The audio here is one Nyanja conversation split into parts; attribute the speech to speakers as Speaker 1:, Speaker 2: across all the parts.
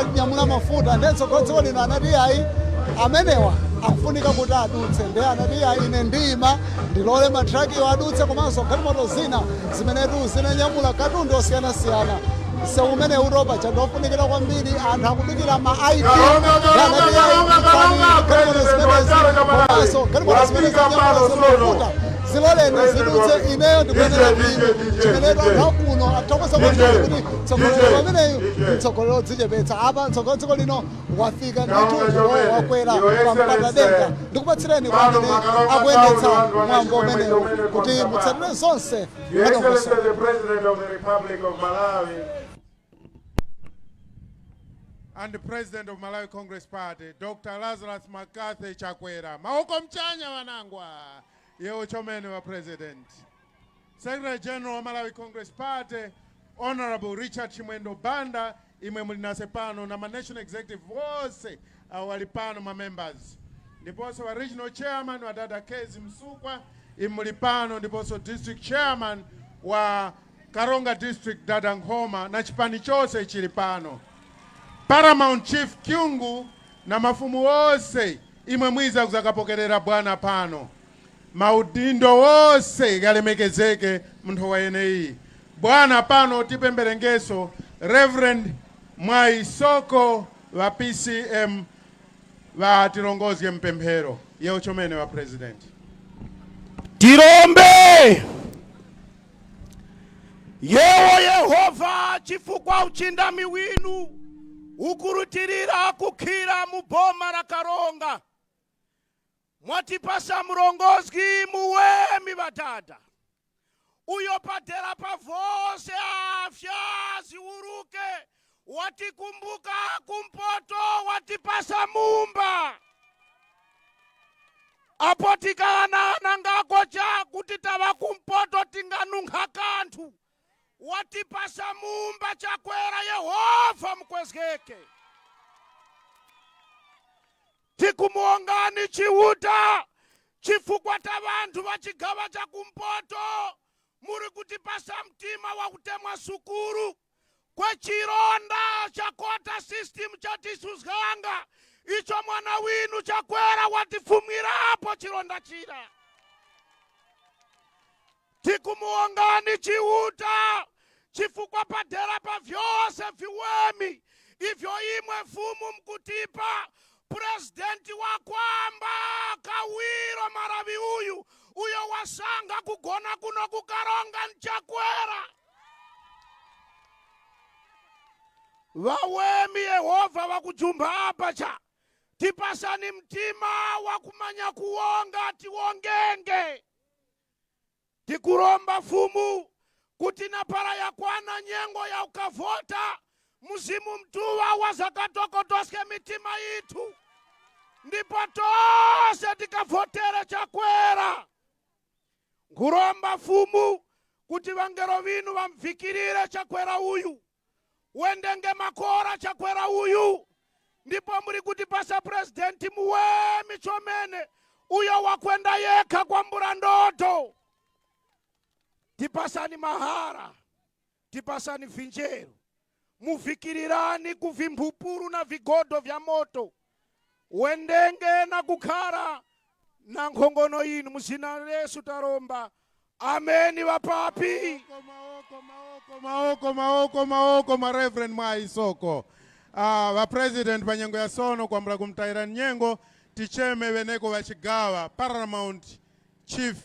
Speaker 1: kukanyamula mafuta. Ndiye mtsogoleri dziko lino anati ayi, amenewa akufunika kuti adutse. Ndiye anati ayi, ine ndiyima ndilole matrakiwo adutse komanso galimoto zina zimenetu zinanyamula katundu osiyanasiyana. Msewu umene utopa chandofunikira kwambiri, anthu akudikira ma ID.
Speaker 2: Karonga, Karonga, Karonga, Karonga,
Speaker 1: Galimoto
Speaker 2: President
Speaker 1: zimenezi
Speaker 2: wa chama cha Malawi.
Speaker 1: komanso galimoto zimene
Speaker 2: Wafika
Speaker 1: zinyamula
Speaker 2: pano sono.
Speaker 1: mafuta ziloleni zidutse, ineyo ndikuyenera
Speaker 2: DJ,
Speaker 1: kuima.
Speaker 2: DJ,
Speaker 1: Chimenetu
Speaker 2: DJ.
Speaker 1: anthu akuno athokoza kwambiri kuti mtsogoleri
Speaker 2: DJ,
Speaker 1: pameneyu
Speaker 2: DJ.
Speaker 1: mtsogoleri odzichepetsa. Apa mtsogoleri dziko lino wafika ndithu,
Speaker 2: Karonga Chomene,
Speaker 1: wakwera
Speaker 2: Your
Speaker 1: pampata
Speaker 2: Excellency,
Speaker 1: denga. Ndikupatsireni
Speaker 2: Pano
Speaker 1: kwamene
Speaker 2: Makaronga
Speaker 1: akuyendetsa
Speaker 2: Town, vantu vane
Speaker 1: mwambo
Speaker 2: chimwemwe
Speaker 1: umenewu
Speaker 2: chomene
Speaker 1: kuti
Speaker 2: kwa
Speaker 1: mutsatire zonse
Speaker 2: Your Excellency,
Speaker 1: mwadongosolo.
Speaker 2: the President of the Republic of Malawi
Speaker 3: and the President of Malawi Congress Party, Dr. Lazarus McCarthy Chakwera. Maoko mchanya wanangwa. Yeo chomene wa President. Secretary General wa Malawi Congress Party, Honorable Richard Chimwendo Banda, imwe muli pano na ma National Executive wose awali pano ma members. Ndiponso wa Regional Chairman wa Dada Kezi Msukwa, imwe muli pano, ndiponso District Chairman wa Karonga District Dada Nkhoma na chipani chose chili pano. Paramount Chief Kyungu na mafumu wose imwe mwiza kuzakapokerera bwana pano. Maudindo wose galemekezeke munthu wa yeneyi. Bwana pano tipemberengeso Reverend Mwai Soko wa PCM vatilongozge mpemphero. Yeo chomene wa President.
Speaker 4: Tirombe. Yewo Yehova, chifukwa uchindami winu ukurutirira kukhira mu boma la Karonga, mwatipasa murongozgi muwemi vatata uyo padera pavose afya ziuruke, watikumbuka kumpoto, watipasa mumba apo tikaanana ngako cha kuti tava kumpoto tinganunkha kanthu, watipasa mumba Chakwera. Yehova mukwezeke. Tikumuongani Chiuta chifukwa ta vanthu va chigawa cha kumpoto muri kutipasa mtima wa kutemwa sukuru kwechironda cha quota system chatisuzganga icho mwana winu Chakwera watifumirapo chironda chira. Tikumuongani Chiuta chifukwa padera pa vyose viwemi ivyo imwe mfumu mkutipa purezidenti wakwamba kawiro maravi uyu uyo wasanga kugona kuno kuKaronga nChakwera. Vawemi Yehova vakujumba apa cha tipasani mtima wakumanya kuonga tiwongenge. Tikuromba fumu kuti na para yakwana nyengo ya ukavota muzimu mtuwa wazakatokotoske mitima itu ndipo tose tikavotere Chakwera. Nkuromba fumu kuti vangero vinu vamvikirire Chakwera uyu wendenge makora Chakwera uyu, ndipo muri kuti pasa presidenti muwemi chomene uyo wakwenda yekha kwambura ndoto. Tipasani mahara, tipasani vinjero, muvikirirani kuvimphupuru na vigodo vya moto wendenge na kukhara na nkhongono inu muzina la Yesu taromba, ameni. Vapapi.
Speaker 3: Maoko, maoko, maoko, maoko, maoko, ma Reverend Mwai Soko. Va President pa nyengo ya sono kwambula kumtayira nyengo ticheme veneko vachigawa Paramount Chief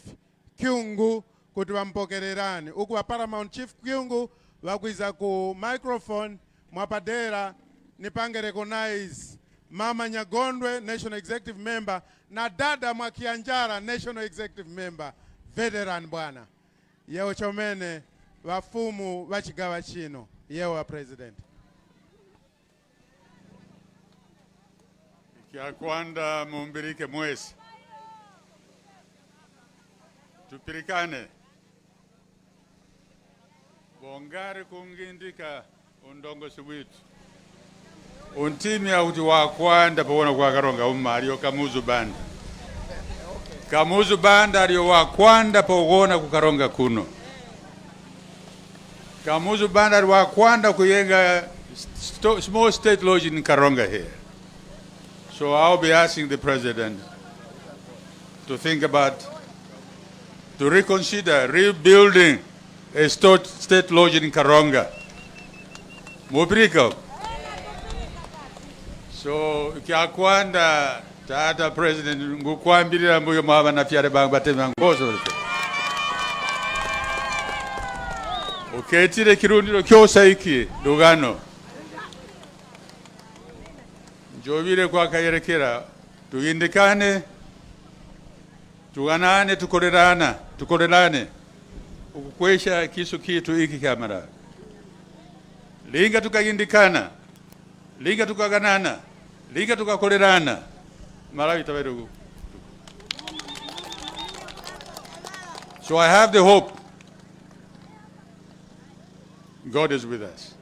Speaker 3: Kyungu kuti vampokererani. Uku va Paramount Chief Kyungu vakwiza ku microphone mwapadera nipange recognize Mama Nyagondwe, National Executive Member, na Dada Mwakianjara, National Executive Member, veteran bwana. Yewo chomene vafumu vachigawa chino. Yewo wa President.
Speaker 5: Kyakwanda mumbirike mwesi tupirikane bongari kungindika undongosi witu untimya kuti wakwanda pawona kwakaronga umma aliyo Kamuzu Banda. Kamuzu Banda aliyo wakwanda powona kukaronga kuno. Kamuzu Banda ali wakwanda kuyenga Small state lodge in Karonga here. So I'll be asking the president to think about, to reconsider rebuilding a state lodge in Karonga. Mupirika. So kyakwanda tata president ngukwambirira mbuyo mwaba na fyale bangu batemi ngozo. Uketire kirundiro kyosa iki lugano. Njobire kwa Kayelekera tugindikane, tuganane, tukorerana, tukorerane ukukwesha kisu kitu iki kamera. Linga tukagindikana, linga tukaganana, linga tukakorerana, Malawi taberugu. So I have the hope. God is with us.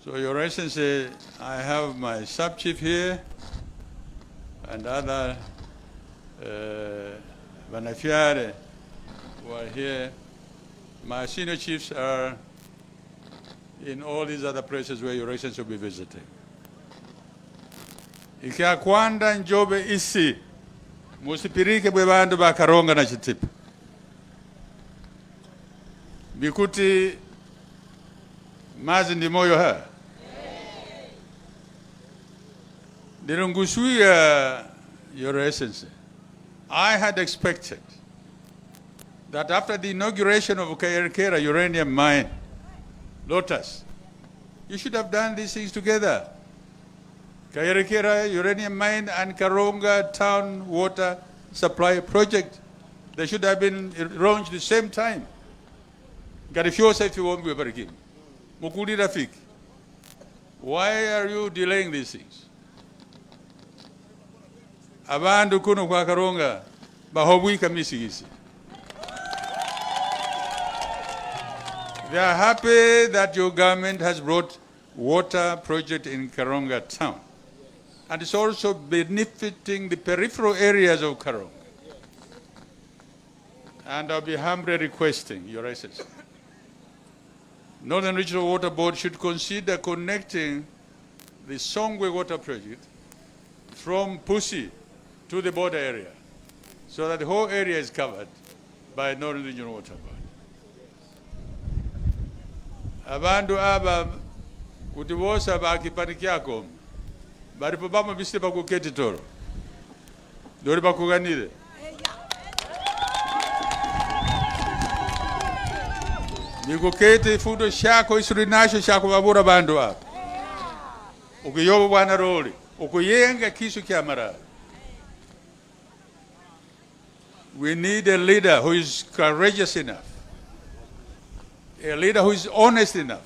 Speaker 5: So Your Excellency, I have my sub-chief here and other Banafiare who are here. My senior chiefs are in all these other places where Your Excellency will be visiting. Ikyakwanda njobe isi musipirike bwe bandu bakaronga na Chitipa bikuti mazi ndi moyo ha Ndirungusuya, Your Excellency, I had expected that after the inauguration of Kayelekera uranium mine, Lotus, you should have done these things together. Kayelekera uranium mine and Karonga town water supply project, they should have been launched the same time. Why are you delaying these things? Abandu kuno kwa Karonga bahobwika misigisi. They are happy that your government has brought water project in Karonga town. And it's also benefiting the peripheral areas of Karonga. And I'll be humbly requesting, Your Excellency, Northern Regional Water Board should consider connecting the Songwe Water Project from Pusi to the border area, so that the whole area is covered by Northern Regional Water Board. Abandu aba kuti bosa bakipani kyako baripo bamwe bisite bakuketi toro dori bakuganire nikuketi fundo shako isuri nasho shako babura bandu aba ukuyoba bwana roli ukuyenga kisu kya mara. We need a leader who is courageous enough, a leader who is honest enough,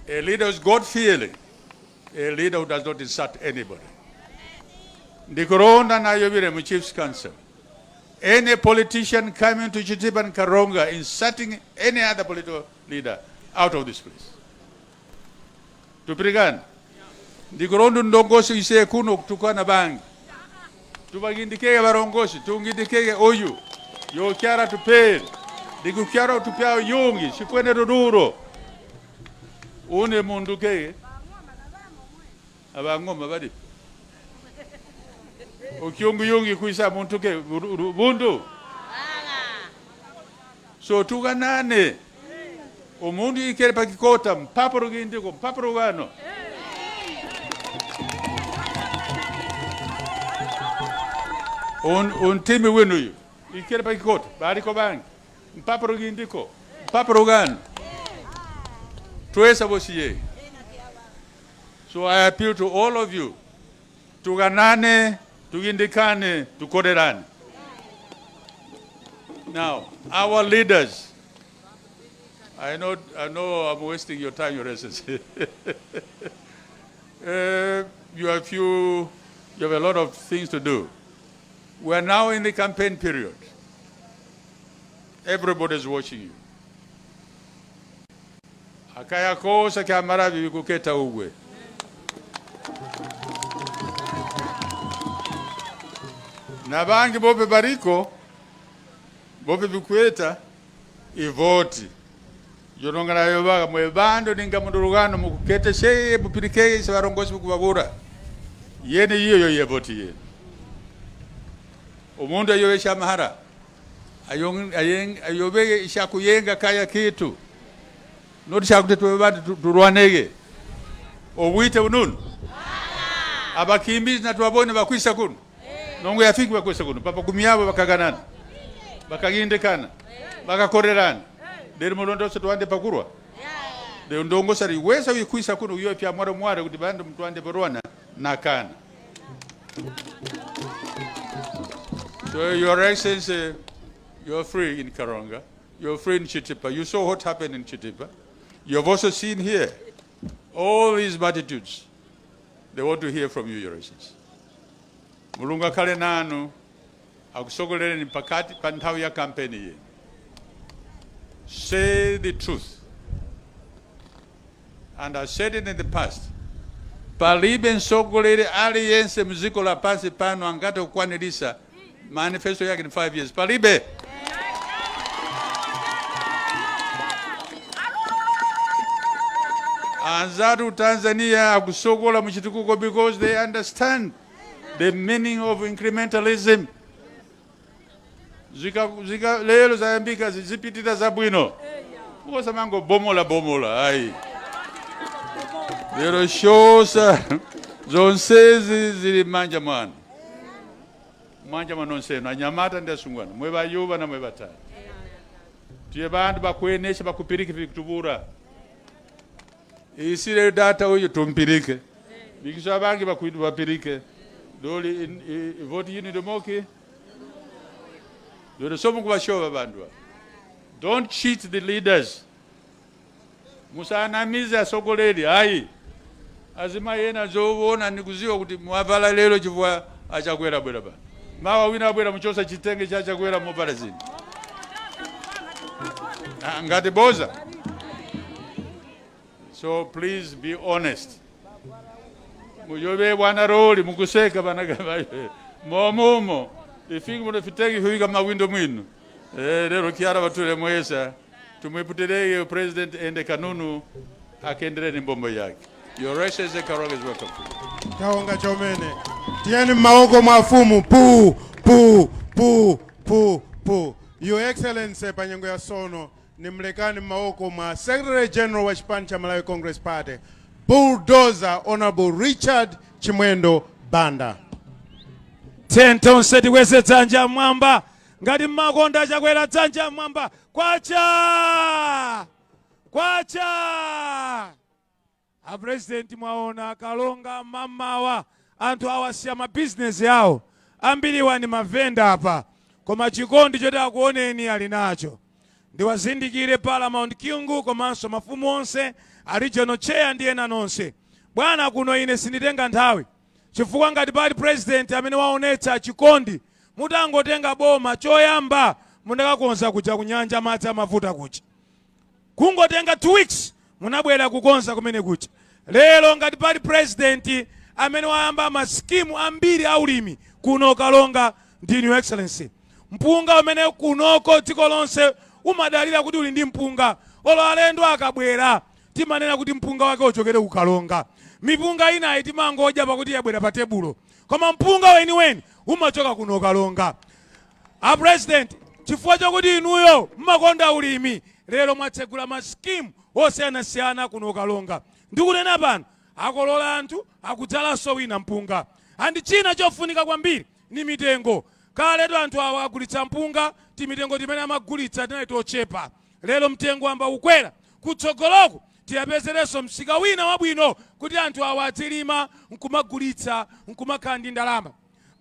Speaker 5: a leader who is God-fearing, a leader who does not insult anybody. Ndikoronda na yobire mu Chiefs Council. Any politician coming to Chitipa and Karonga insulting any other political leader out of this place. Tupirigana. Ndikoronda ndongosi ise kuno kutukana bangi. Tubagindikege barongosi, tungindikege oyu. Yo kyara tupere. Ndikukyara tupya yungi, sikwene rururo. Une mundu kege. Abangoma bali. Ukyungu yungi kuisa muntu ke bundu. So tuganane. Omundu ikere pakikota mpapo rugindiko mpapo rugano. Un timi wenu ikere pakikota bariko bangi mpapo rugindiko mpapo rugano. Tuesa bosiye. So I appeal to all of you. Tuganane, tugindikane, tukorerane. Now, our leaders, I know I'm wasting your time, Your Excellency. You have a lot of things to do. We are now in the campaign period. Everybody is watching you. Akaya kosa kya marabi kuketa ugwe. Na bangi bope bariko, bope bikweta, ivoti. Jonongana yobaga mwe bandu ninga mundurugano mukukete mupirike se barongozi mukubabura. Yene iyo yo yevoti yene. Omundu ayowesha mahara. Ayobege ishakuyenga kaya kitu. Noti shakutetwe bandu turwanege. Obwite bununu. Abakimbizi na tuwabone bakwisa kuno. Nongo yafiki bakwisa kuno. Papa kumyabo bakaganana. Bakagindekana. Bakakorerana. Lero mulondoso tuwande pakurwa. Lero ndongo sari wesa wikwisa kuno iyo pya mwaro mwaro kuti bandu mtuande porwana nakana. So Your Excellency, you're free in Karonga. You're free in Chitipa. You saw what happened in Chitipa. You have also seen here all these multitudes. They want to hear from you, Your Excellency. Mulungu akhale nanu akusogolereni pakati pa nthawi ya kampeni yenu. Say the truth. And I said it in the past. Palibe msogoleri aliyense mziko la pansi pano angate kukwanirisa manifesto yake in 5 years. Palibe. Anzatu Tanzania akusogola muchitukuko because they understand the meaning of incrementalism. Zika, zika lelo zayambika zipitira zabwino. Mukosamango bomola bomola ayi. Lero shosa zonsezi zili manja mwana. Manja mwanonseno anyamata ndi asungwana mwe bayuba na mwe batali. Tiye bantu bakwenesha bakupirike vikutubura. Isire data uyu tumpirike. Bikiso abangi bakwidu bapirike. Doli voti yini domoki. Doli somo kubashoba bantu. Don't cheat the leaders. Musanamize asogoleri ayi. Azima yena zowona nikuziwa kuti mwavala lero chifukwa achakwera bwera ba. Mawa wina bwera muchosa chitenge cha chakwera mopala zini. Ngati boza. So please be honest. Muyobe bwana roli mukuseka bana momomo. Ifiki muno fitenge huiga mawindo mwinu. Lero kiara batule mwesa. Tumwiputerege President ende kanunu akendere ni mbombo yake. Your Excellency Karonga is welcome.
Speaker 3: Taonga chomene. Tieni maoko mafumu pu pu pu pu pu. Your Excellency panyengo ya sono ni mlekani maoko mwa Secretary General wa chipani cha Malawi Congress Party, Bulldozer Honorable Richard Chimwendo Banda.
Speaker 4: Tentonse tikweze dzanja mwamba ngati mmakonda Chakwera dzanja mwamba kwacha kwacha. A president mwaona Kalonga mamawa anthu awasiya mabizinesi yawo ambiriwa ni mavenda apa koma chikondi choti akuoneni ali nacho. Ndiwazindikire Paramount Kyungu komanso mafumu onse a regional chair ndi ena nonse. Bwana kuno ine sinditenga nthawi chifukwa ngati pali president amene waonetsa chikondi mutangotenga boma choyamba mundakakonza kuja kunyanja madzi amavuta kuja. Kungotenga 2 weeks munabwera kukonza kumene kuja. Lero ngati pali president amene wayamba maskimu ambiri aulimi kuno Kalonga ndi Your Excellency. Mpunga umene kunoko dziko lonse umadalira kuti uli ndi mpunga. Olo alendo akabwera timanena kuti mpunga wake uchokere ku Kalonga. Mipunga inayi timangodya pakuti yabwera pa tebulo. Koma mpunga weniweni umachoka kuno Kalonga. A president, chifukwa chokuti inuyo mmakonda ulimi, lero mwatsegula maskimu osiyanasiyana kuno Kalonga. Ndikunena pano akolola anthu akudzalanso wina mpunga. Andi china chofunika kwambiri ni mitengo. Kaletu anthu awa agulitsa mpunga, timitengo timene amagulitsa tinali tochepa. Lero mtengo amba ukwera. Kutsogoloku tiyapezerenso msika wina wabwino kuti anthu awa azilima nkumagulitsa nkumakhala ndi ndalama.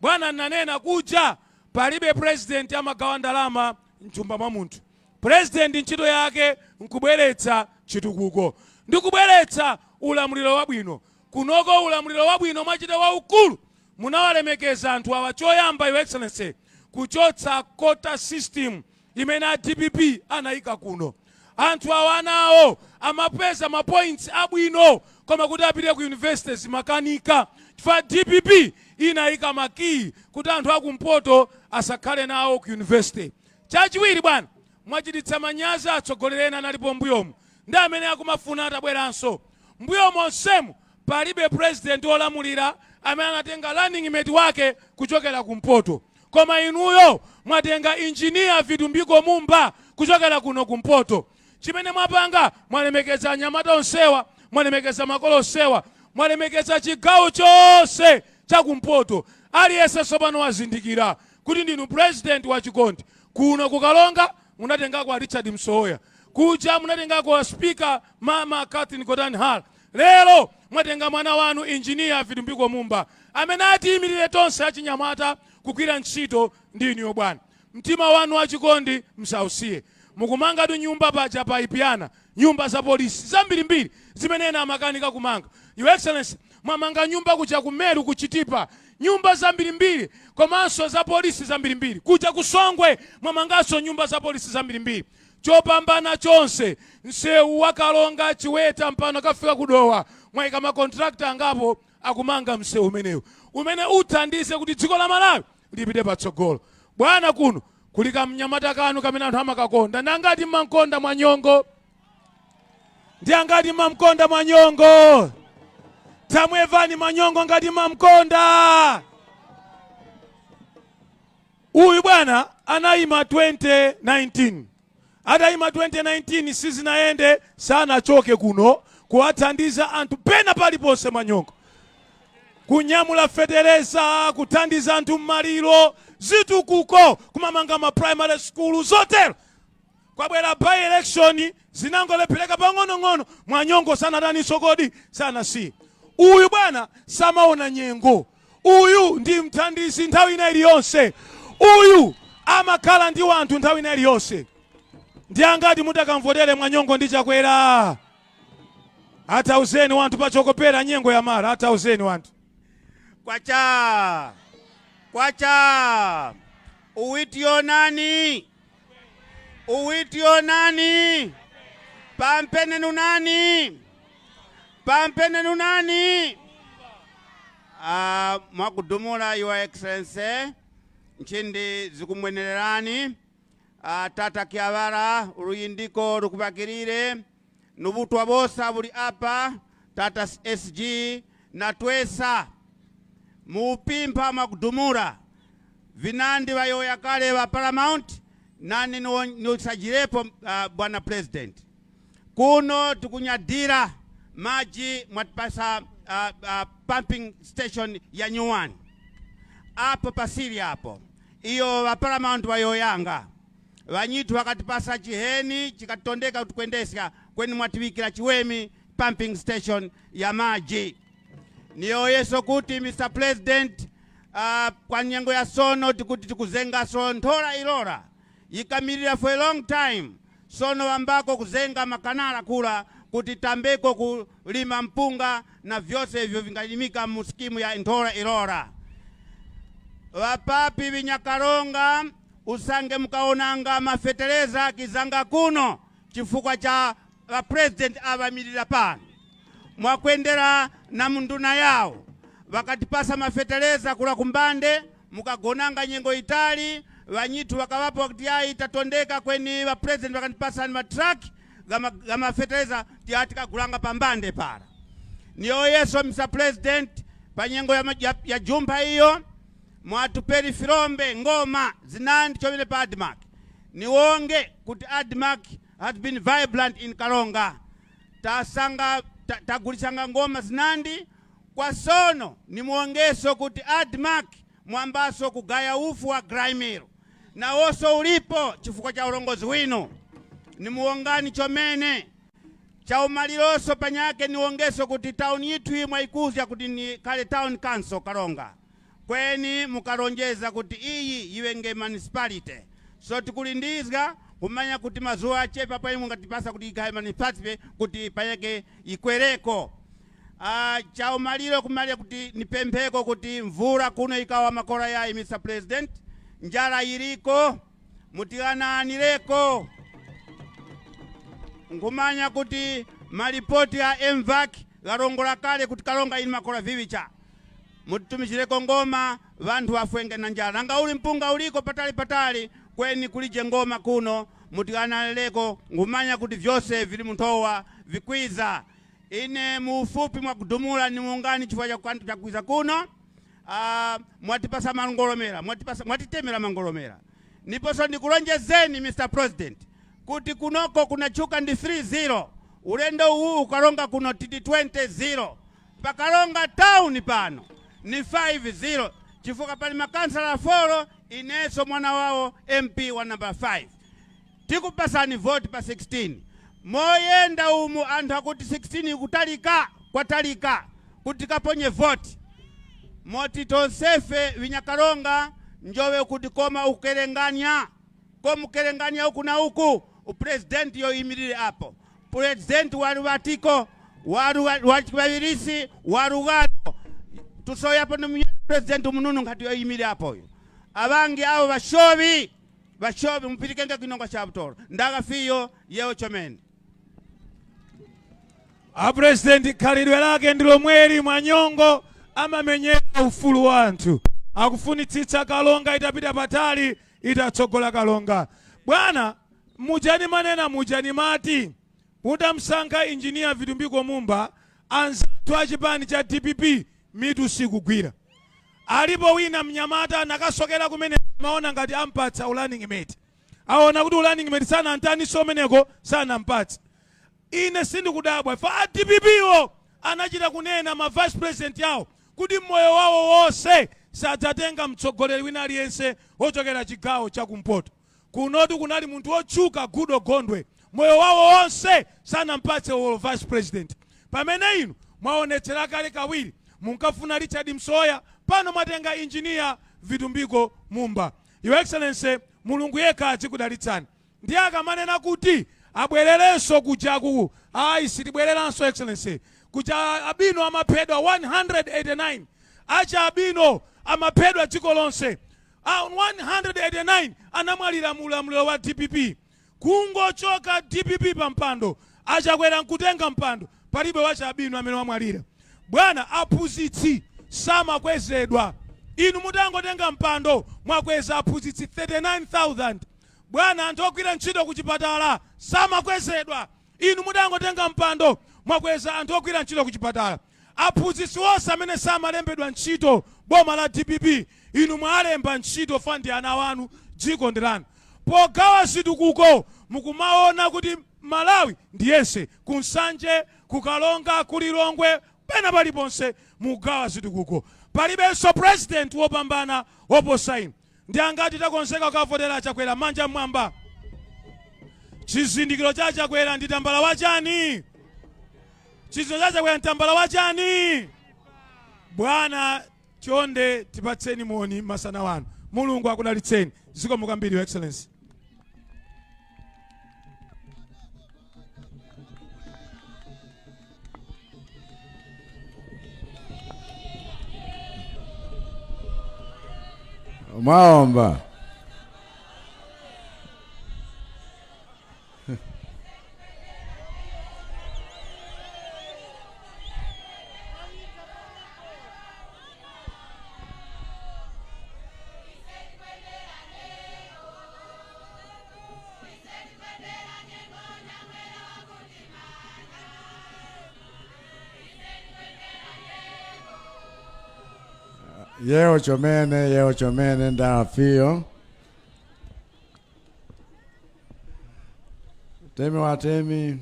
Speaker 4: Bwana nanena kuja palibe president amagawa ndalama mthumba mwa munthu. President ntchito yake nkubweretsa chitukuko ndikubweretsa ulamuliro wabwino. Kunoko ulamuliro wabwino mwachita waukulu munawalemekeza anthu awa. Choyamba Your Excellency kuchotsa quota system imene a DPP anayika kuno. Anthu awa nawo amapeza ma points abwino koma kuti apite ku university zimakanika chifukwa DPP inayika makiyi kuti anthu akumpoto asakhale nawo ku university. Chachiwiri bwana, mwachititsa manyazi atsogoleri ena analipo mbuyomu.
Speaker 6: Ndi amene akumafuna atabweranso. Mbuyo monsemu palibe president wolamulira amene anatenga running mate wake kuchokera kumpoto, koma inuyo mwatenga Engineer Vitumbiko Mumba kuchokera kuno kumpoto. Chimene mwapanga, mwalemekeza anyamata onsewa, mwalemekeza makolo onsewa, mwalemekeza chigawo chonse chakumpoto. Aliyense tsopano wazindikira kuti ndinu president wachikondi. Kuno kuKalonga munatengako a Richard Msowoya, kuja munatengako a Speaker Mama Catherine Gotani Hara, lero mwatenga mwana wanu Engineer Vitumbiko Mumba amene atiyimirire tonse achinyamata kugwira ntchito ndi inuyo. Bwana, mtima wanu wachikondi msausiye. Mukumangatu nyumba paja pa Ipyana, nyumba za polisi zambirimbiri zimene ena amakanika kumanga. Your Excellency, mwamanga nyumba kuja ku Meru, kuChitipa, nyumba zambirimbiri komanso za polisi zambirimbiri. Kuja kuSongwe mwamanganso nyumba za polisi zambirimbiri. Chopambana chonse, msewu wa Kalonga Chiweta mpano kafika kuDowa, mwayika ma contractor angapo akumanga msewu umenewu umene uthandize kuti dziko la Malawi lipite patsogolo. Bwana, kuno kuli kamnyamata kanu kamene anthu amakakonda. Nangati mmankonda Mwanyongo? Ndi angati mamkonda Mwanyongo? Tamwevani Mwanyongo ngati mamkonda. Uyu bwana anayima 2019. Atayima 2019 sizinayende, sanachoke kuno kuwathandiza anthu pena paliponse. Mwanyongo kunyamula fetereza, kuthandiza anthu mmaliro, zitukuko, kumamanga ma primary school, zotero. Kwabwera by election, zinangolephereka pang'onong'ono. Mwanyongo sanataninso kodi? Sanasiye. Uyu bwana samaona nyengo. Uyu ndi mthandizi nthawi ina iliyonse. Uyu amakhala ndi wanthu nthawi ina iliyonse. Ndi angati mutakamvotere Mwanyongo ndi Chakwera? Atauzeni wanthu pachokopera nyengo ya mara, atauzeni wanthu.
Speaker 7: Kwacha, kwacha! Uwitionani, uwitionani pampene nunani, pampene nunani. Mwakudumula, Your Excellency, nchindi zikumwenererani. Tata Kiavara, uluyindiko lukubakirire nubutwa bosa buli apa. Tata SG na twesa mupimpha mwakudumula vinandi vayoya kale va Paramount nani niusajirepo. Bwana President, kuno tikunyadira maji mwatipasa, pumping station ya new one apo pasiri apo. Iyo va Paramount vayoyanga vanyitu vakatipasa chiheni chikatitondeka kuti kuendesya kweni, mwatiwikira chiwemi pumping station ya maji. Niyoyeso kuti, Mr President, kwa nyengo ya sono tikuti tikuzengaso Nthola Ilora, yikamirira for a long time. Sono wambako kuzenga makanala kula kuti tambeko kulima mpunga na vyose ivyo vingalimika mu scheme ya Nthola Ilora. Vapapi vinyakalonga, usange mukaonanga mafetereza kizanga kuno chifukwa cha va President avamirira pano mwakwendera na munduna yawo, vakatipasa mafetereza kula kumbande. Mukagonanga nyengo itali, vanyithu vakavapo kuti ayi, tatondeka, kweni va President vakatipasa ma truck gamafetereza tiatikagulanga pambande para. Niyoyeso, Mr President, pa nyengo ya jumpha iyo mwatuperi filombe ngoma zinandi chomene pa ADMARC. Niwonge kuti ADMARC has been vibrant in Kalonga. Tasanga tagulisanga ngoma zinandi kwa sono. Nimuongeso kuti ADMARC mwambaso kugaya ufu wa dry mill nawonso ulipo chifukwa cha ulongozi wino. Nimuongani chomene chaumalironso panyake. Niwongeso kuti town yithu iyi mwayikuzya kuti ni kale town council Kalonga, kweni mukalonjeza kuti iyi iwenge municipality. So tikulindizga kumanya kuti mazuwa achepa pamwe mungatipasa kuti ikhale municipality kuti panyake ikwereko. Chaumaliro kumalira kuti nipempheko kuti mvula kuno ikawa makola yayi. Mr President, njala iliko, mutilananireko. Nkumanya kuti malipoti ya MVAC galongola kale kuti Kalonga ili makola vivicha. Mutitumizireko ngoma, vanthu afwenge na njala. Nanga uli mpunga uliko patali patali, kweni kulije ngoma kuno. Mutikanaleko ngumanya kuti vyose vili munthowa vikwiza. Ine muufupi mwakudumula ni muungani chifukwa chakwiza kuno. Mwatipasa mangolomera, mwatitemera mangolomera. Niponso ndikulonjezeni, Mr President, kuti kunoko kunachuka ndi 3-0. Ulendo uwu ukalonga kuno titi 20-0. Pakalonga town pano ni 5-0, chifukwa pali makansala 4, inenso mwana wawo MP wa number 5. Tikupasani vote pa 16. Moyenda umu anthu akuti 16 ikutalika, kwatalika kuti kaponye vote. Moti tonsefe vinyakalonga njowe kuti koma ukerenganya, komukerenganya uku na uku, upresident yoyimirire apo. President walubatiko, wachibabirisi, warugano. Tusoyapo ni president mununu ngati yoyimirire apo uyu. Abangi abo bashobi, bashobi mupirikenge kinonga cha butoro. Ndagafiyo yeo chomene.
Speaker 6: A president khalidwe lake ndilo mweri mwanyongo amamenyera ufulu wa anthu. Akufunitsitsa Kalonga itapita patali, itatsogola Kalonga. Bwana, mujani manena mujani mati mutamsankha Engineer Vitumbiko Mumba, anzathu a chipani cha DPP mitu sikugwira. Alipo wina mnyamata nakasokera kumene maona ngati ampatsa running mate. Aona kuti running mate sanantaniso meneko sanampatse. Ine sindikudabwa fa a DPP wo anachita kunena ma vice president yawo kuti moyo wawo wonse sadzatenga mtsogoleri wina aliyense wochokera chigawo chakumpoto. Kunotu kunali munthu wotchuka Gudo Gondwe, moyo wawo wonse sanampatse wo vice president. Pamene inu mwaonetsera kale kawiri munkafuna Richard Msoya, pano mwatenga Engineer Vitumbiko Mumba. Your Excellency, Mulungu yekha azikudalitsani. Ndiye akamanena kuti abwererenso kujaku, ayi, sitibwereranso, Excellency. Kuja abino amaphedwa 189, acha abino amaphedwa dziko lonse. 189 anamwalira mu ulamuliro wa DPP. Kungochoka DPP pa mpando, achakwera nkutenga mpando, palibe wacha abino amene wamwalira. Bwana, aphunzitsi samakwezedwa. Inu mutangotenga mpando mwakweza aphunzitsi 39,000. Bwana, anthu ogwira ntchito ku chipatala samakwezedwa. Inu mutangotenga mpando mwakweza anthu ogwira ntchito ku chipatala. Aphunzitsi onse amene samalembedwa ntchito boma la DPP, inu mwalemba ntchito, fandi ana wanu, dziko ndi lanu. Pogawa zitukuko mukumaona kuti Malawi ndiyense, ku Nsanje, ku Kalonga, ku Lilongwe, pena paliponse mukugawa zitukuko. Palibenso president wopambana woposa inu. Ndi angati takonzeka kukavotera Chakwera? Manja mmwamba. Chizindikiro cha Chakwera ndi tambala wachani? Chizindikiro cha Chakwera ndi tambala wachani? Bwana, chonde tipatseni moni masana wanu. Mulungu akudalitseni. Zikomo kwambiri, Your Excellency.
Speaker 8: Mwaomba. Yeo chomene, yeo chomene ndafiyo. Temi wa temi,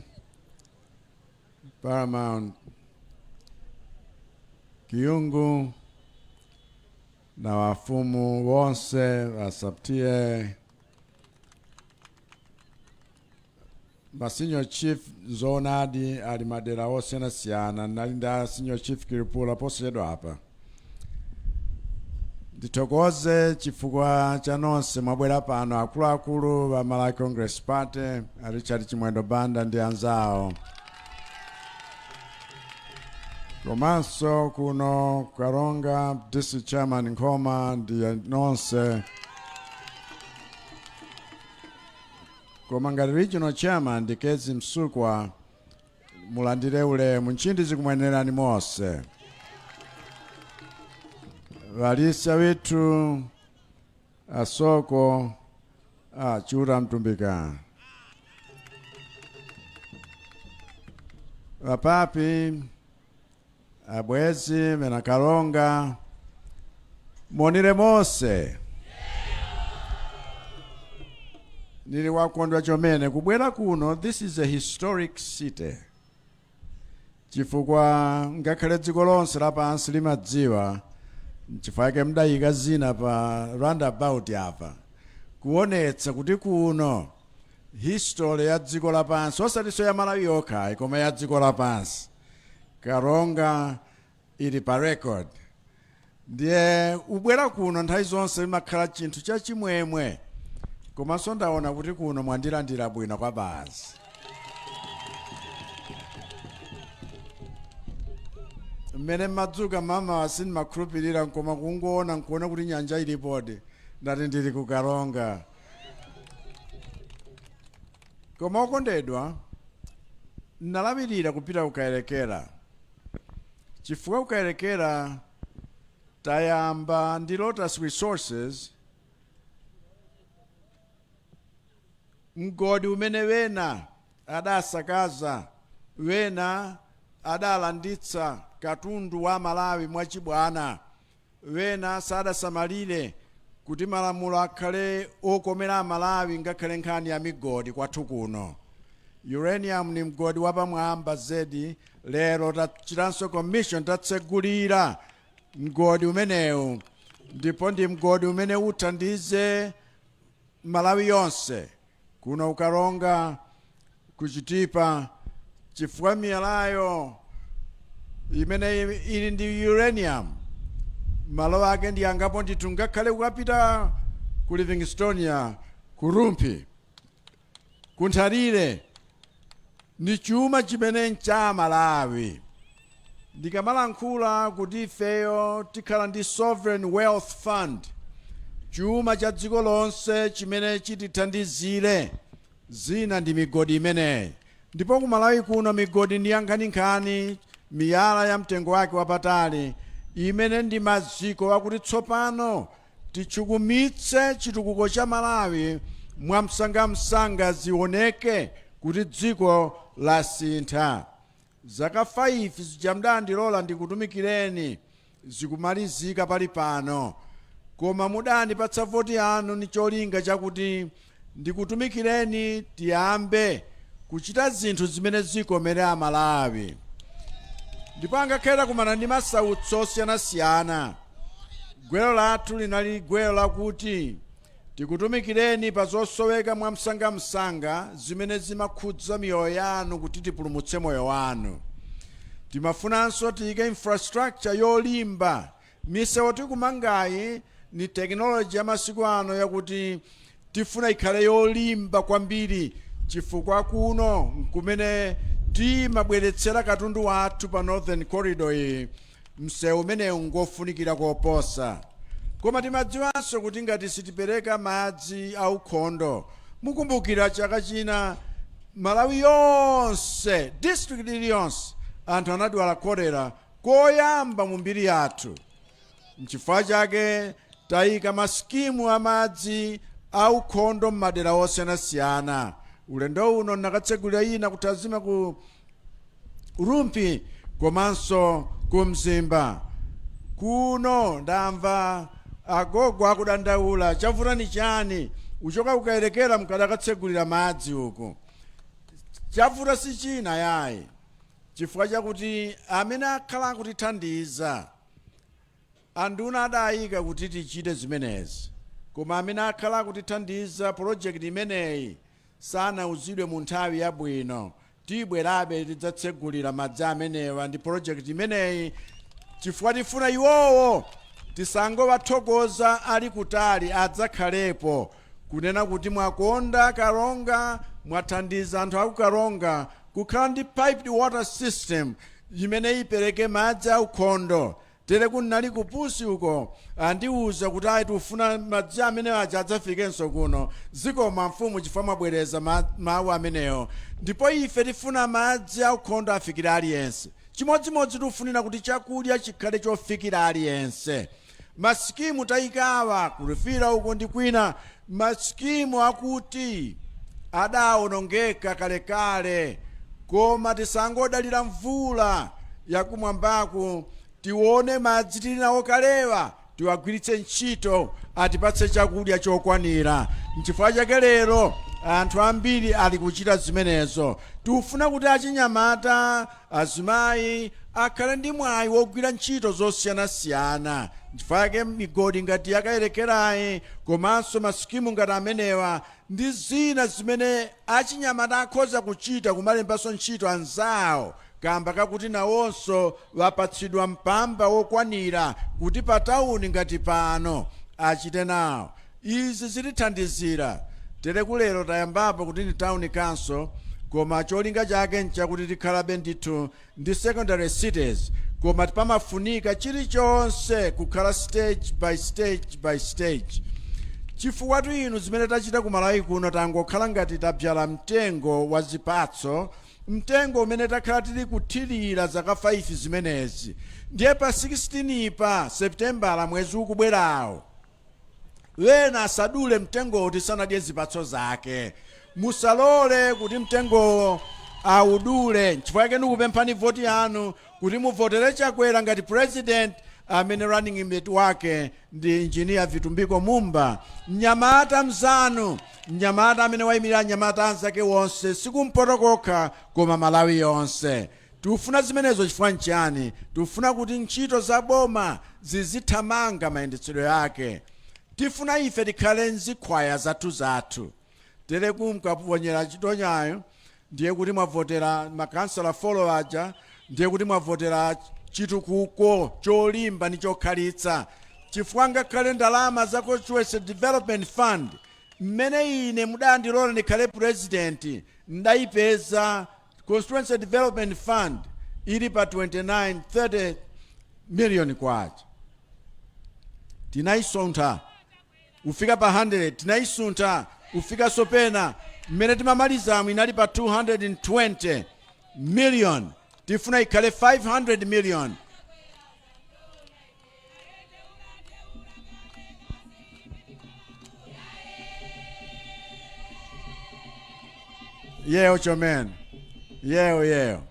Speaker 8: Paramount Kyungu na wafumu wonse wasaptie ma senior chief. Zoonadi ali madera osiyanasiyana, nali nda Senior Chief Kilipula posachedwa apa. Ndithokoze chifukwa cha nonse mwabwera pano, akuluakulu ba Malawi Congress Party, a Richard Chimwendo Banda ndi anzawo, komanso kuno Karonga District Chairman Nkhoma ndi nonse. Koma ngati regional chairman Ndikezi Msukwa, mulandire ulemu, nchindi zikumwenerani monse. Valisia withu asoko, Chiuta Mtumbika. Vapapi, abwezi, vena Karonga, monire mose. Nili wakondwa chomene kubwera kuno. This is a historic city, chifukwa ngakhale dziko lonse lapansi limadziwa, nchifukwa chake mdayika zina pa roundabout apa kuonetsa kuti kuno history ya dziko lapansi, osatinso ya Malawi yokha koma ya dziko lapansi, Karonga ili pa record. Ndiye ubwera kuno nthawi zonse imakhala chinthu chachimwemwe, komanso ndaona kuti kuno mwandilandira bwino kwa basi. Mmene mmadzuka mama sindimakhulupirira, koma kungoona nkuona kuti nyanja ilipodi, ndati ndili ku Karonga. Koma okondedwa, ndinalawirira kupita ku Kayelekera chifukwa ku Kayelekera tayamba ndi Lotus Resources mgodi umene wena adasakaza, wena adalanditsa katundu wa Malawi mwachibwana, wena sadasamalire kuti malamulo akhale okomera Amalawi ngakhale nkhani ya migodi kwathu kuno. Uranium ni mgodi wapamwamba zedi. Lero tachitanso commission, tatsegulira mgodi umenewu, ndipo ndi mgodi umene uthandize Malawi yonse kuno ku Karonga, ku Chitipa, chifukwa miyalayo imene ili ndi uranium malo ake ndi angapo ndithu, ngakhale kukapita ku Livingstonia, ku Rumphi, ku Nthalire. Ndi chuma chimene ncha Malawi. Ndikamalankhula kuti ifeyo tikhala ndi sovereign wealth fund, chuma cha dziko lonse chimene chitithandizire, zina ndi migodi imeneyi. Ndipo ku Malawi kuno migodi ndi yankhaninkhani, miyala ya mtengo wake wapatali imene ndi maziko akuti tsopano tichukumitse chitukuko cha Malawi mwamsangamsanga, zioneke kuti dziko lasintha. Zaka 5 zija mudandilola ndikutumikireni zikumalizika pali pano, koma mudandipatsa voti yanu ni cholinga chakuti ndikutumikireni, tiyambe kuchita zinthu zimene zikomere Amalawi. Ndipo angakhale takumana ndi masautso osiyanasiyana, gwero lathu linali gwero lakuti tikutumikireni pa zosoweka mwamsangamsanga zimene zimakhudza miyoyo yanu kuti tipulumutse moyo wanu. Timafunanso tiyike infrastructure yolimba. Misewu tikumangayi ni technology ya masiku ano yakuti tifuna ikhale yolimba kwambiri, chifukwa kuno nkumene timabweretsera katundu wathu pa Northern Corridor iyi. Msewu umenewu ngofunikira koposa. Koma timadziwanso kuti ngati sitipereka madzi aukhondo, mukumbukira chaka china Malawi yonse, district iliyonse, anthu anadwala kolera koyamba mu mbiri yathu. Nchifukwa chake tayika masikimu amadzi aukhondo m'madera osiyanasiyana. Ulendo uno nakatsegulira ina ku Tazima, ku Rumphi komanso ku Mzimba. Kuno ndamva agogo akudandaula, chavuta ni chani? Uchoka kukayelekera mukadakatsegulira madzi uku. Chavuta si china yayi, chifukwa chakuti amene akhala akutithandiza, anduna adayika kuti tichite zimenezi, koma amene akhala akutithandiza project imeneyi sanauzidwe mu nthawi yabwino. Tibwerabe tidzatsegulira madzi amenewa ndi project imeneyi, chifukwa tifuna iwowo tisangowathokoza ali kutali, adzakhalepo kunena kuti mwakonda Karonga, mwathandiza anthu aku Karonga kukhala ndi piped water system imene ipereke madzi aukhondo. Tere kunali kupusi uko, andiuza kuti ayi, tikufuna madzi amene aja adzafikenso kuno. Zikomo mfumu chifukwa mwabwereza mawu amenewo. Ndipo ife tifuna madzi aukhondo afikire aliyense. Chimodzimodzi tikufunira kuti chakudya chikhale chofikira aliyense. Masikimu tayikawa kulufira uko ndi kwina, masikimu akuti adawonongeka kalekale. Koma tisangodalira mvula yakumwambaku, tione madzi tili nawo kalewa, tiwagwiritse ntchito, atipatse chakudya chokwanira. Nchifukwa chake lero anthu ambiri ali kuchita zimenezo. Tikufuna kuti achinyamata, azimayi akhale ndi mwayi wogwira ntchito zosiyanasiyana. Nchifukwa chake migodi ngati yaKayerekerayi komanso masikimu ngati amenewa ndi zina zimene achinyamata akhoza kuchita, kumalembanso ntchito anzawo, kamba kakuti nawonso wapatsidwa mpamba wokwanira kuti pa tawuni ngati pano achite nawo. Izi zitithandizira. Tere kulero tayambapo kuti ndi town council, koma cholinga chake nchakuti tikhalabe ndithu ndi secondary cities, koma pamafunika chilichonse kukhala stage by stage by stage. Chifukwa inu, zimene tachita ku Malawi kuno, tangokhala ngati tabyala mtengo wa zipatso, mtengo umene takhala tili kuthirira zaka 5 zimenezi. Ndiye pa 16 pa Septembala, mwezi ukubwerawo, wena asadule mtengowo tisanadye zipatso zake. Musalole kuti mtengowo awudule. Nchifukwa chake ndikupemphani voti yanu kuti muvotere Chakwera ngati president, amene running mate wake ndi Engineer Vitumbiko Mumba, mnyamata mzanu, mnyamata amene wayimirira anyamata anzake wonse, sikumpoto kokha koma Malawi yonse. Tikufuna zimenezo chifukwa nchani? Tikufuna kuti ntchito za boma zizithamanga mayendetsedwe ake. Tifuna ife tikhale nzikhwaya zathu zathu. Tere kumkaponyera chitonyayo, ndiye kuti mwavotera makansala four aja, ndiye kuti mwavotera chitukuko cholimba ndi chokhalitsa, chifukwa ngakhale ndalama za Constituency Development Fund, mmene ine mudandilola ndikhale president, ndayipeza Constituency Development Fund ili pa 29 30 million kwacha. Tinayisuntha kufika pa 100, tinayisuntha kufika sopena mmene timamalizamo inali pa 220 million. Tifuna ikhale 500 million. Yewo chomene, yewo yewo.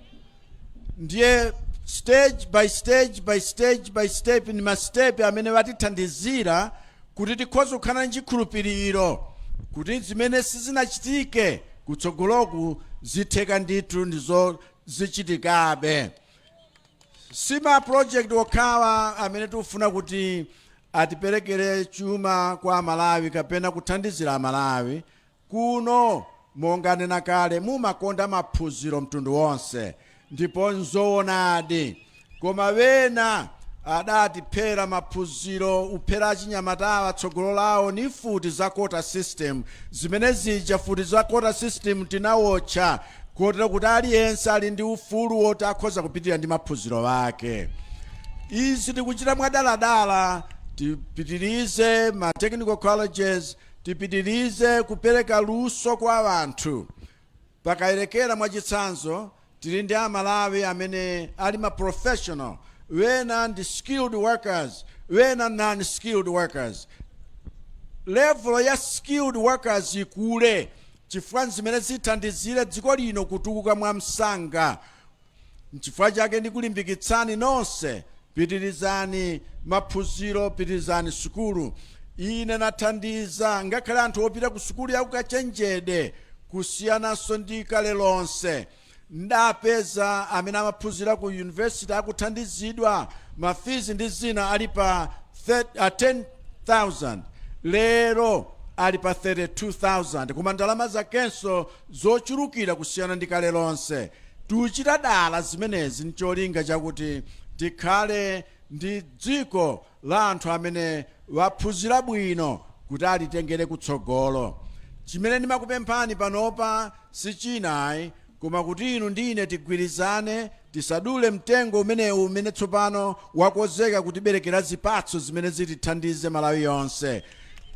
Speaker 8: Ndiye stage by stage by stage by step, ni ma step amene watithandizira kuti tikhoze kukhala ndi chikhulupiriro kuti zimene sizinachitike kutsogoloku zitheka ndithu, ndizo zichitikabe. Sima project okhawa amene tikufuna kuti atiperekere chuma kwa Amalawi kapena kuthandizira Amalawi kuno. Monga nena kale, mumakonda maphunziro mtundu wonse, ndipo nzoonadi, koma wena adatiphera maphunziro, uphera achinyamatawa tsogolo lawo ni futi za quota system. Zimene zija, futi za quota system, tinawotcha kotero kuti aliyense ali ndi ufulu woti akhoza kupitirira ndi maphunziro ake. Izi tikuchita mwadaladala. Tipitirize ma technical colleges, tipitirize kupereka luso kwa anthu. PaKayerekera, mwachitsanzo, tili ndi Amalawi amene ali ma professional, wena ndi skilled workers, wena non skilled workers. Level ya skilled workers ikule, chifukwa zimene zithandizire dziko lino kutukuka mwamsanga. Nchifukwa chake ndikulimbikitsani nonse, pitirizani maphunziro, pitirizani sukulu. Ine nathandiza ngakhale anthu opita ku sukulu ya ukachenjede. Kusiyananso ndi kale lonse, ndapeza amene amaphunzira ku university akuthandizidwa ma fees ndi zina ali pa 10,000, lero ali pa 32,000, koma ndalama zakenso zochulukira kusiyana ndi kale lonse. Tikuchita dala zimenezi ncholinga chakuti tikhale ndi dziko la anthu amene waphunzira bwino kuti alitengere kutsogolo. Chimene ndimakupemphani panopa si chinayi koma kuti inu ndi ine tigwirizane, tisadule mtengo umenewu umene tsopano wakozeka kutiberekera zipatso zimene zitithandize Malawi yonse.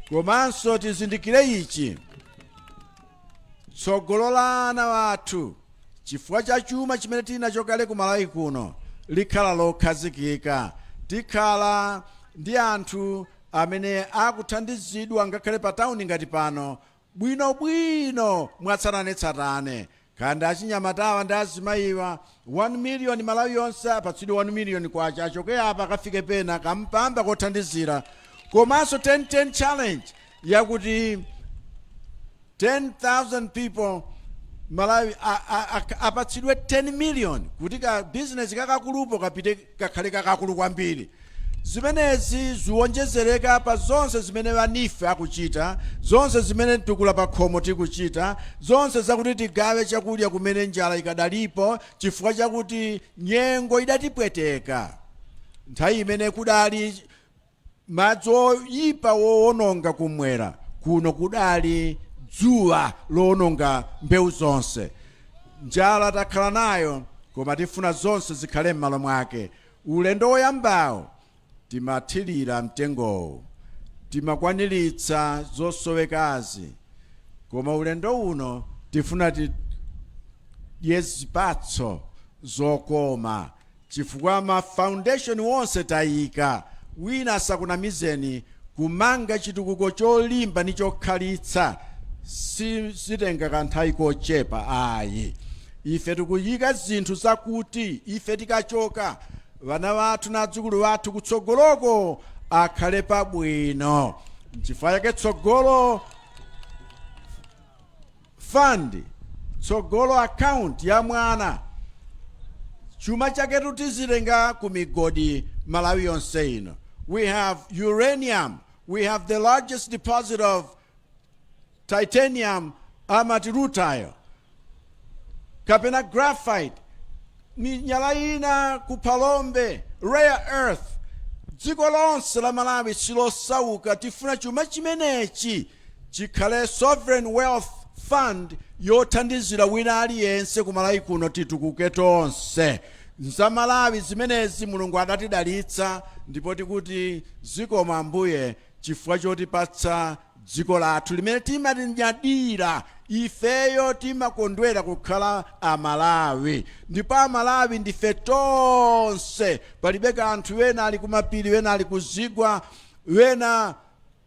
Speaker 8: Komanso tizindikire ichi: tsogolo la ana athu, chifukwa cha chuma chimene tili nacho kale ku Malawi kuno, likhala lokhazikika. Tikhala ndi anthu amene akuthandizidwa ngakhale pa tawuni ngati pano bwinobwino mwatsatanetsatane. Kandi achinyamatawa ndi azimayiwa, 1 million, Malawi yonse apatsidwe 1 million kwacha, achoke apa akafike pena kampamba kothandizira. Komanso 10-10 challenge yakuti 10,000 people Malawi apatsidwe 10 million kuti ka business kakakulupo kapite kakhale kakakulu kwambiri. Zimenezi ziwonjezereka pa zonse zimene a NEEF akuchita, zonse zimene Tukula Pakhomo tikuchita, zonse zakuti tigawe chakudya kumene njala ikadalipo, chifukwa chakuti nyengo idatipweteka nthawi imene kudali madzi oyipa wowononga kumwera kuno, kudali dzuwa lowononga mbewu zonse. Njala takhala nayo, koma tifuna zonse zikhale m'malo mwake. Ulendo woyambawo timathirira mtengowo, timakwaniritsa zosowekazi, koma ulendo uno tifuna tidye zipatso zokoma, chifukwa ma foundation wonse tayika. Wina asakunamizeni, kumanga chitukuko cholimba ndi chokhalitsa sizitenga kanthawi kochepa ayi. Ife tikuyika zinthu zakuti ife tikachoka, vana vathu na adzukulu vathu kutsogoloko akhale pabwino. Nchifukwa chake Tsogolo Fund, Tsogolo account ya mwana, chuma chaketu tizitenga ku migodi Malawi yonse ino. We have uranium, we have the largest deposit of titanium, amati rutile kapena graphite, miyala ina ku Phalombe, rare earth. Dziko lonse la Malawi silosauka. Tifuna chuma chimenechi chikhale sovereign wealth fund yothandizira wina aliyense ku Malawi kuno, titukuke tonse. Za Malawi zimenezi Mulungu adatidalitsa, ndipo tikuti zikomo Ambuye chifukwa chotipatsa dziko lathu limene timalinyadira. Ifeyo timakondwera kukhala Amalawi, ndipo Amalawi ndife tonse, palibe kanthu wena ali kumapiri, wena ali kuzigwa, wena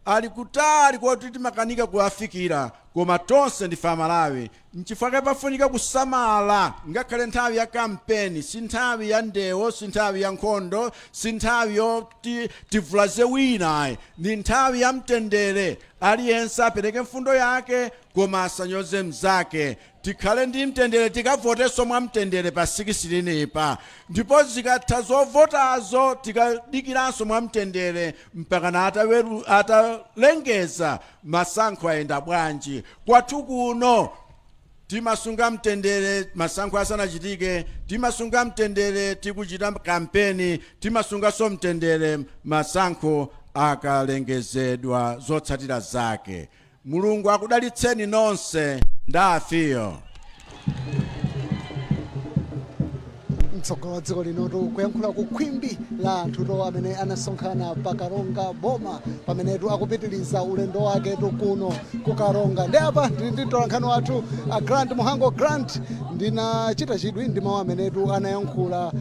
Speaker 8: ali kutali koti timakanika kuwafikira, koma tonse ndife Amalawi. Nchifukwa pafunika kusamala. Ngakhale nthawi ya kampeni si nthawi ya ndewo, si nthawi ya nkhondo, si nthawi yoti tivulaze wina ayi. Ndi nthawi ya mtendere. Aliyense apereke mfundo yake koma asanyoze mnzake. Tikhale ndi mtendere, tikavotenso mwa mtendere pa 16 pa, ndipo zikatha zovotazo tikadikiranso mwa mtendere mpakana atalengeza masankho ayenda bwanji. Kwathu kuno timasunga mtendere masankho asanachitike, timasunga mtendere tikuchita kampeni, timasunganso mtendere masankho akalengezedwa zotsatira zake. Mulungu akudalitseni nonse. Ndafiyo.
Speaker 1: Mtsogoleri wa dziko linotu kuyankhula ku khwimbi la anthuto amene anasonkhana pa Karonga boma pamenetu akupitiriza ulendo waketu kuno ku Karonga. Ndi apa ndili ndi mtolankhani wathu a Grant Muhango. Grant, ndinachita chidwi ndi mawu amenetu anayankhula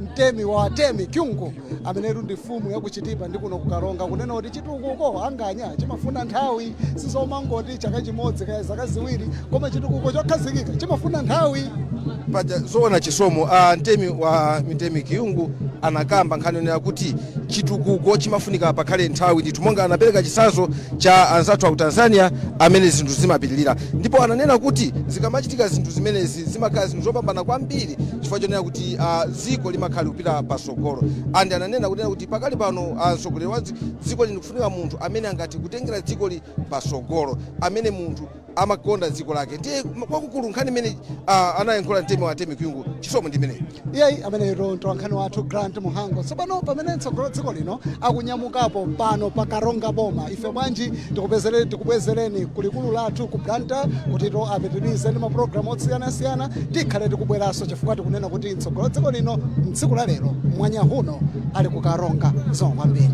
Speaker 1: mtemi wa Temi Kyungu, amenetu ndi mfumu yakuchitipa ndi kuno ku Karonga, kunena kuti chitukuko anganya chimafuna nthawi, sizomangoti chaka chimodzi kaya zaka 2, koma chitukuko chokhazikika chimafuna nthawi.
Speaker 9: Paja zoona Chisomo, mtemi wa mitemi Kiyungu anakamba nkhani yonena kuti chitukuko chimafunika pakhale nthawi ndithu, monga anapereka chitsanzo cha anzathu aku Tanzania amene zinthu zimapitirira, ndipo ananena kuti zikamachitika zinthu zimenezi zimakhala zinthu zopambana kwambiri chifukwa chonena kuti dziko limakhala likupita pasogolo. And ananena kunena kuti pakali pano mtsogoleri wa dziko lino kufunika munthu amene angathe kutengera dzikoli pasogolo, amene munthu amakonda dziko lake. Ndiye kwakukulu nkhani imene anayankhula mtemi wa Temi Kiyungu, Chisomo, ndi imeneyo.
Speaker 1: Iyeyi ameneyo mtolankhani wathu Grant Muhango. Tsopano pamene mtsogoleri dziko lino akunyamukapo pano pa Karonga boma, ife bwanji tikubwezereni kulikulu lathu ku Blantyre kuti apitirize ndi mapulogalamu osiyanasiyana. Tikhale tikubweranso chifukwa tikunena kuti mtsogoleri dziko lino mtsiku la lero mwanyahuno ali ku Karonga. Zikomo kwambiri.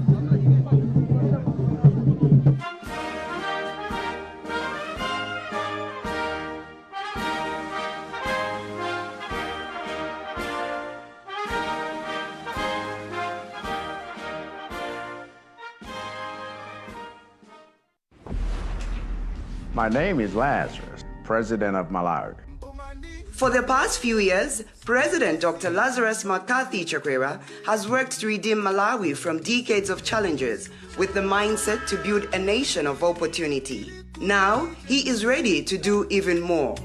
Speaker 2: My name is Lazarus, President of Malawi.
Speaker 10: For the past few years, President Dr. Lazarus McCarthy Chakwera has worked to redeem Malawi from decades of challenges with the mindset to build a nation of opportunity. Now, he is ready to do even more.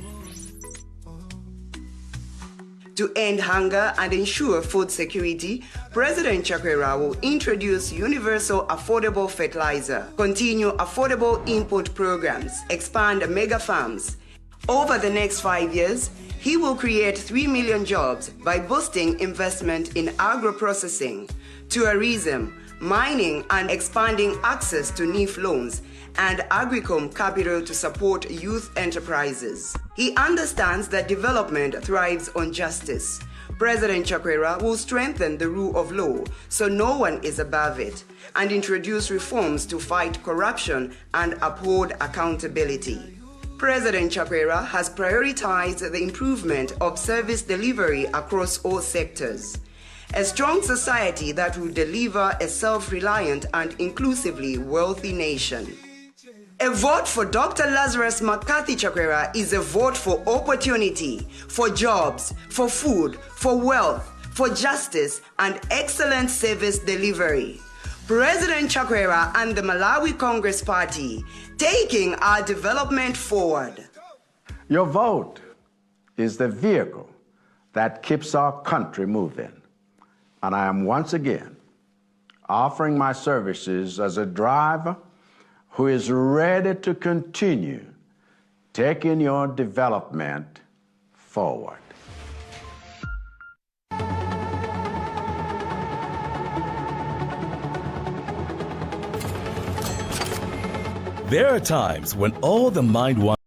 Speaker 10: To end hunger and ensure food security, President Chakwera will introduce universal affordable fertilizer, continue affordable input programs, expand mega farms. Over the next 5 years, he will create 3 million jobs by boosting investment in agro-processing, tourism, mining, and expanding access to NEEF loans and Agricom capital to support youth enterprises. He understands that development thrives on justice. President Chakwera will strengthen the rule of law so no one is above it and introduce reforms to fight corruption and uphold accountability. President Chakwera has prioritized the improvement of service delivery across all sectors. A strong society that will deliver a self reliant and inclusively wealthy nation. A vote for Dr. Lazarus McCarthy Chakwera is a vote for opportunity, for jobs, for food, for wealth, for justice, and excellent service delivery. President Chakwera and the Malawi Congress Party, taking our development forward.
Speaker 8: Your vote is the vehicle that keeps our country moving. And I am once again offering my services as a driver who is ready to continue taking your development forward.
Speaker 11: There are times when all the mind wants